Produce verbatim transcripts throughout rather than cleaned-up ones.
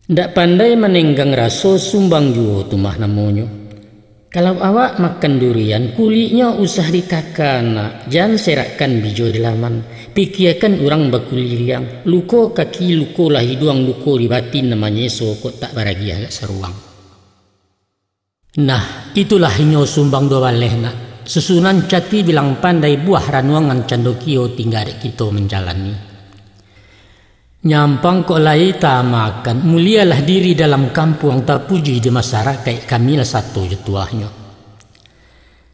Ndak pandai manenggang raso, sumbang juo tu mah namonyo. Kalau awak makan durian, kuliknyo usah dikaka nak, jan serakkan bijo di laman. Pikiakan urang bakuliliang, luko kaki, luko lah iduang, luko di batin, nan manyeso kok tak baragiah agak saruang. Nah, itulah inyo sumbang duo baleh nak. Susunan cati bilang pandai, buah ranuangan candokio, tingga dek kito manjalani. Nyampang kok lai tamakan, mulialah diri dalam kampuang, tapuji di masarakaik, kamilah sato jo tuahnyo.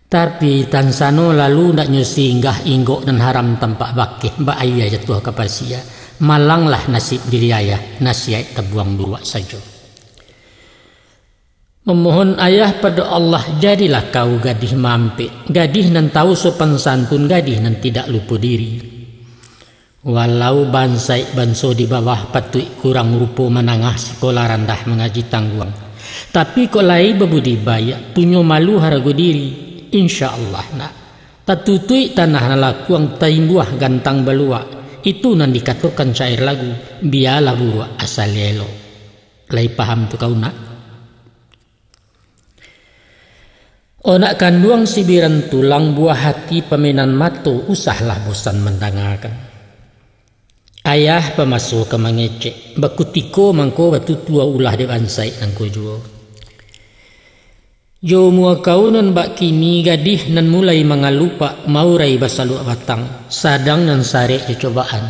Tapi tansano lalu ndak nyo singgah, inggok nan haram tampak bakeh, bak aia jatuah ka pasia, malanglah nasib diri ayah, nasiaik tabuang duruak sajo. Mamohon ayah pado Allah, jadilah kau gadih mampek, gadih nan tahu sopan santun, gadih nan tidak lupo diri. Walau bansaik banso di bawah, patuik kurang rupo, manangah sikola, randah mangaji tangguang. Tapi kok lai babudi baiak, punyo malu harago diri, insya Allah nak. Tatutuik tanah nan lakuang, taimbuah gantang baluak, itu nan dikatokan syair lagu, bialah buruak asal elok. Lai paham tu kau nak? Onak kanduang sibiran tulang, buah hati pamainan mato, usahlah bosan mandangakan. Ayah pamaso ka mangecek, bakutiko mangko batutua, ulah dek bansaik nangko juo. Jo umua kau nan bak kini, gadih nan mulai mangalupak, maurai basaluak batang, sadang nan sarek jo cobaan.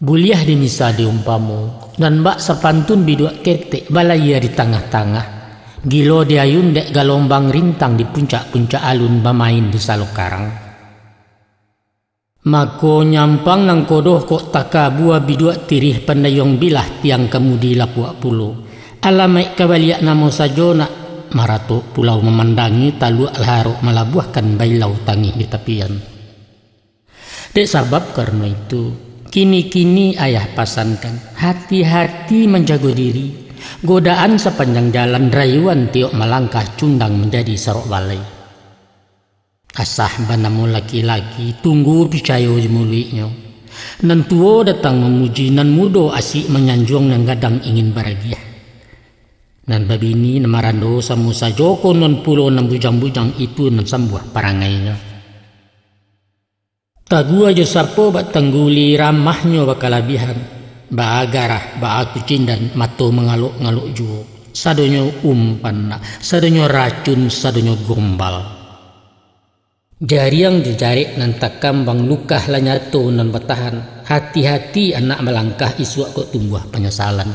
Buliah dimisa diumpamo, nan bak sapantun biduak ketek, balayia di tangah-tangah, gilo diayun dek galombang, rintang di puncak-puncak alun, bamain di salo karang. Mako nyampang nangko doh kok takabua, biduak tirih pandayuang, bilah tiang kamudi lapuak pulo. Alamaik ka baliak namo sajo nak, maratok pulau mamandangi, taluak laharok malabuahkan, bailau tangih di tapian. Dek sabab karano itu, kini-kini ayah pasankan, hati-hati manjago diri, godaan sapanjang jalan, rayuan tiok malangkah, cundang manjadi sarok balai. Asah banamo laki-laki, tunggu picayo jo muluiknyo. Nan tuo datang mamuji, nan mudo asik manyanjuang, nan gadang ingin baragiah. Nan babini, nan marando samo sajo, konon pulo nan bujang-bujang, itu nan sambuah parangainyo. Taguah jo sapo bak tangguli, ramahnyo bakalabiahan, baagarah, baakucindan, mato mangalok-ngalok juo. Sadonyo umpan nak, sadonyo racun, sadonyo gombal. Jariang jo jarek nan takambang, lukah lah nyato nan batahan. Hati-hati anak malangkah, isuak kok tumbuah panyasalan.